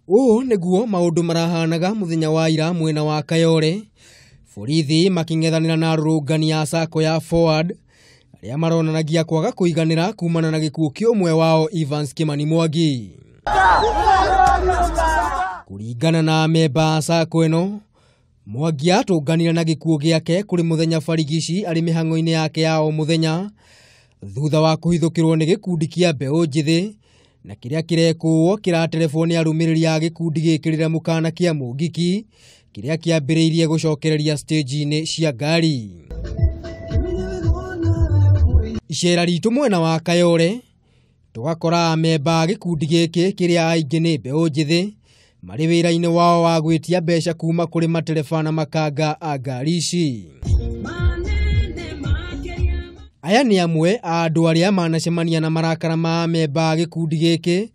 Ũũ nĩguo maũndũ marahanaga mũthenya wa ira mwena wa Kayole, borithi makĩng'ethanĩra na arũrũngani a sacco ya Forward arĩa maronanagia kwaga kũiganĩra kumana na gĩkuũ kĩa ũmwe wao Evans Kimani Mwangi. Kũringana na amemba a sacco ĩno, Mwangi atũnganire na gĩkuũ gĩake kũrĩ mũthenya barigici arĩ mĩhang'o-inĩ yake ya o mũthenya thutha wa kũhithũkĩrwo nĩ gĩkundi kĩa mbeũ njĩthĩ na kĩrĩa kĩrekũo kĩraterebwo nĩ arũmĩrĩri a gĩkundi gĩkĩrĩre mũkana kĩa Mũngiki kĩrĩa kĩambĩrĩirie gũcokereria stage-inĩ cia ngari. Icera ritũ mwena wa Kayole tũgakora amemba a gĩkundi gĩkĩ kĩrĩa aingĩ nĩ mbeũ njĩthĩ marĩ wĩra-inĩ wao wa gwĩtia mbeca kuma kũrĩ matereba na makanga a ngari ici. Aya nĩ amwe a andũ arĩa manacemania na marakara ma amemba a gĩkundi gĩkĩ,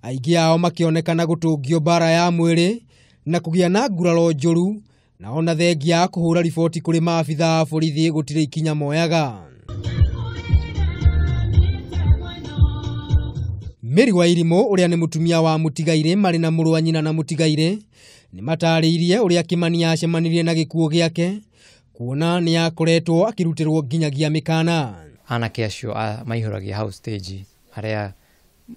aingĩ ao makĩonekana gũtũngio mbara ya mwĩrĩ na kũgĩa na nguraro njũru, na ona thengia ya kũhũra riboti kũrĩ maabitha a borithi gũtirĩ ikinya moyaga. Mary Wairimu ũrĩa nĩ mũtumia wa mũtigairĩ marĩ na mũrũ wa nyina na mũtigairĩ nĩ matarĩirie ũrĩa Kimani acemanirie na gĩkuũ gĩake kuona nĩ akoretwo akĩrutĩrwo nginyagia mĩkana. Anake acio maihũragia hau stage arĩa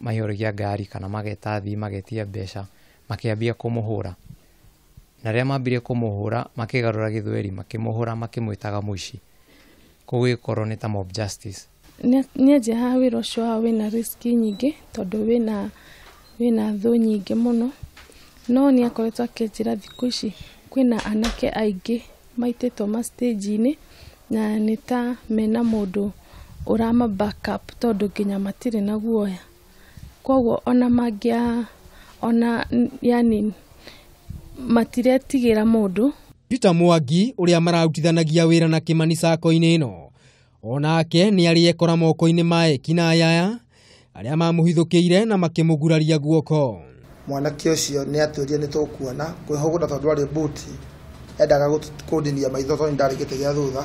maihũragia ngari kana mageta thii magetia mbeca makĩambia kũmũhũra, na rĩrĩa mambirie kũmũhũra makĩgarũra gĩthweri makĩmũhũra makĩmwĩtaga mũici, koguo ĩkorwo nĩ ta mob justice. Nĩanjia haha wĩra ũcio wao wĩna risk nyingĩ tondũ wĩna thũ nyingĩ mũno, no nĩ akoretwo akĩnjĩra thikũ ici kwĩna anake aingĩ maitĩtwo ma stage-inĩ na nĩ ta mena mũndũ ũrama back up tondũ nginya matirĩ na guoya, koguo ona mangĩa ona yani matiretigĩra mũndũ. Peter Mwangi ũrĩa mararutithanagia wĩra na Kimani sacco-inĩ ĩno onake nĩ arĩ ekora moko-inĩ ma ekinaĩ aya arĩa mamũhithũkĩire na makĩmũguraria guoko. Mwanake ũcio nĩ atwĩrire nĩ tũkuona kwĩhũgũra tondũ arĩ buti endaga kũndinia maitho tondũ ndarĩ gĩtĩ gĩa thutha,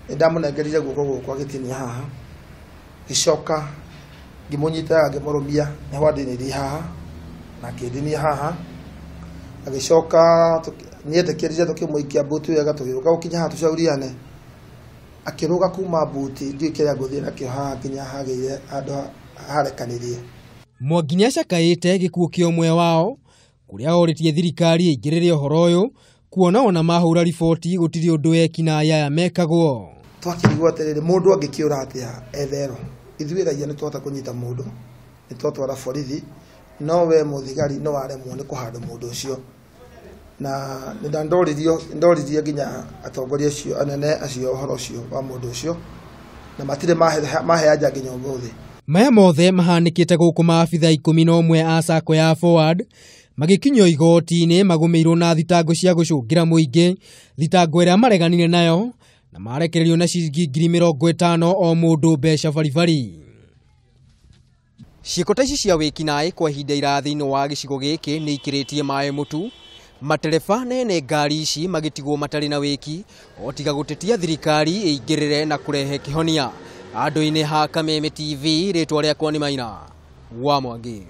nĩ ndamũnengerire guoko gũkũ agĩtinia haha, ngĩcoka ngĩmũnyita ngĩmũrũmia nĩho andinirie haha na akĩndinia haha, agĩcoka nĩetĩkĩrire tũkĩmũikia buti wega tũgĩũka gũkinya haha tũcauriane, akĩrũga kuma buti ndiũĩ kĩrĩa ngũthiĩ nakĩo haha nginya hagĩire handũ harekanĩrie. Mwangi nĩacakaĩte gĩkuũ kĩa ũmwe wao kũrĩa orĩtie thirikari ĩingĩrĩre ũhoro ũyũ kuona ona mahũra riboti gũtirĩ ũndũ ekinaĩ aya mekagwo. Twakĩrigwo atĩrĩrĩ, mũndũ angĩkĩũra atĩa etherwo? Ithuĩ raia nĩtwahota kũnyita mũndũ, nĩtwatwara borithi, no we mũthigari no aremwo nĩ kũhanda mũndũ ũcio. Na nĩndoririe nginya atongoria acio anene acio ũhoro ũcio wa mũndũ ũcio na matirĩ mahe anja nginya ũmũthĩ. Maya mothe mahanĩkĩte gũkũ maabitha 11 a sacco ya Forward magĩkinyio igoti-inĩ magũmĩirwo na thitango cia gũcũngĩra mũingĩ, thitango ĩrĩa mareganire nayo na marekererio na ciringi 50,000 o mũndũ mbeca baribari. Ciĩko ta ici cia wĩkinaĩ kwa ihinda iraya thĩinĩ wa gĩcigo gĩkĩ nĩ ikĩrĩtie maĩ mũtu, matereba na ene ngari ici magĩtigwo matarĩ na wĩki o tiga gũtetia thirikari ĩingĩrĩre na kũrehe kĩhonia. Andũ-inĩ ha Kameme TV, rĩtwa rĩakwa nĩ Maina wa Mwangi.